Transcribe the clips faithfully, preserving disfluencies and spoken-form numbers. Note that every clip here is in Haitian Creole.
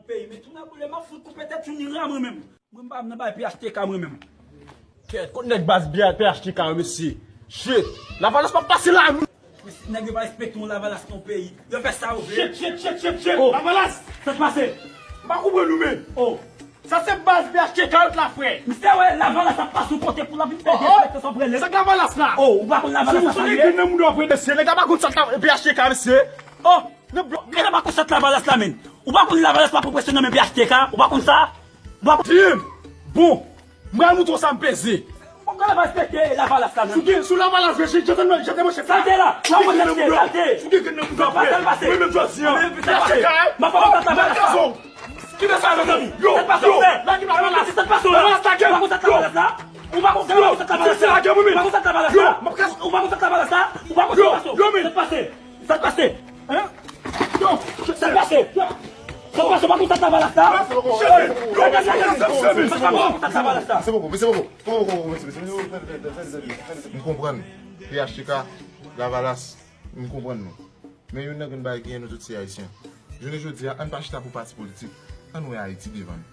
Peyi, men tou nan boule, m ap fout koupe tèt Junior a mwen menm. Mwen m pa nan bay P H T K mwen menm. Kèt, kot nèg baz P H T K yo, mesye? Shit! Lavalas p ap pase la non. Mesye, nèg yo pa respekte yon Lavalas nan peyi. Yo fè sa yo vle. Shit, shit, shit, shit, shit! Oh. Lavalas! Sa k pase? M pa konprann ou, men. Oh. Sa se baz P H T K yo t la, frè. Misye wè Lavalas ap pase yon kote pou l ap vin pèdi respekte sa w pran nèg. Sa k Lavalas la? Oh, ou pa konn Lavalas la sa l ye? Sou gen moun w ap mesye, nèg la pa konn sa P H T K, mesye. Oh! Nèg la pa konn sa t Lavalas la, men. Ou pa konn Lavalas pa pran presyon nan men P H T K? Ou pa konn sa? Ou pa konn... Bon, m pral montre w sa m peze. Ou pa respekte Lavalas la, men. Sou gen, sou Lavalas, jete, jete, jete manchèt la. Sa te la. Sa w konn sa te, sa te. Sou gen grenn nan moun w ap pase. Mwen menm jodi a. P H T K, m ap fè w konn sa Lavalas la. Ki mesaj, mezanmi? Yo, yo, la ki Lavalas? Sa t pase la? Lavalas la, ou pa konn sa Lavalas la? Ou pa konn sa Lavalas la? Ou pa konn sa Lavalas la? Ou pa konn sa Lavalas la? Yo, men. Sa t pase? Hein? Yo, sa t pase? Sa t pase? Sa t pase? Ou pa konn sa Lavalas la? Sa t pase? Ou pa konn sa Lavalas la? Mèsi bokou, mèsi bokou, mèsi bokou, mèsi bokou, mèsi bokou, mèsi bokou, mèsi bokou. M konprann. P H T K, Lavalas, m konprann nou. Men youn nan grenn bagay ki gen nou tout se Ayisyen. Jounen jodi a, ann pa chita pou pati politik. Ann wè Ayiti devan n.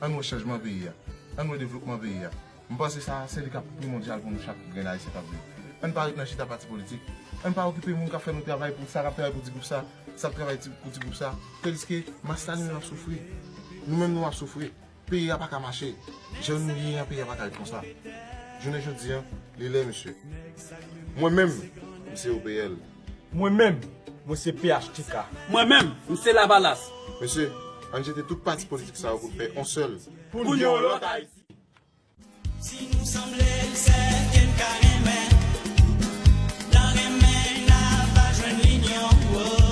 Ann wè chanjman peyi a. Ann wè devlopman peyi a. M panse sa, se li k ap primòdyal pou nou chak grenn Ayisyen k ap viv. Ann pa ret nan chita pati politik. Ann pa okipe moun k ap fè nou travay pou sa, k ap travay pou ti gwoup sa, sa ap travay ti, pou ti gwoup sa. Tandiske mas la li menm ap soufri. Nou menm nou ap soufri. Peyi a pa ka mache. Jan nou ye an, peyi a pa ka ret konsa. Jounen jodi a, li lè, mesye. Mwen menm, m se O P L. Mwen menm, mwen se P H T K. Mwen menm, m se Lavalas. Mesye, ann jete tout pati politik sa yo pou n fè yon sèl. Pou n gen yon lòt Ayiti. Si nou sanble, l sèten n ka renmen. Nan renmen, n a va jwenn linyon.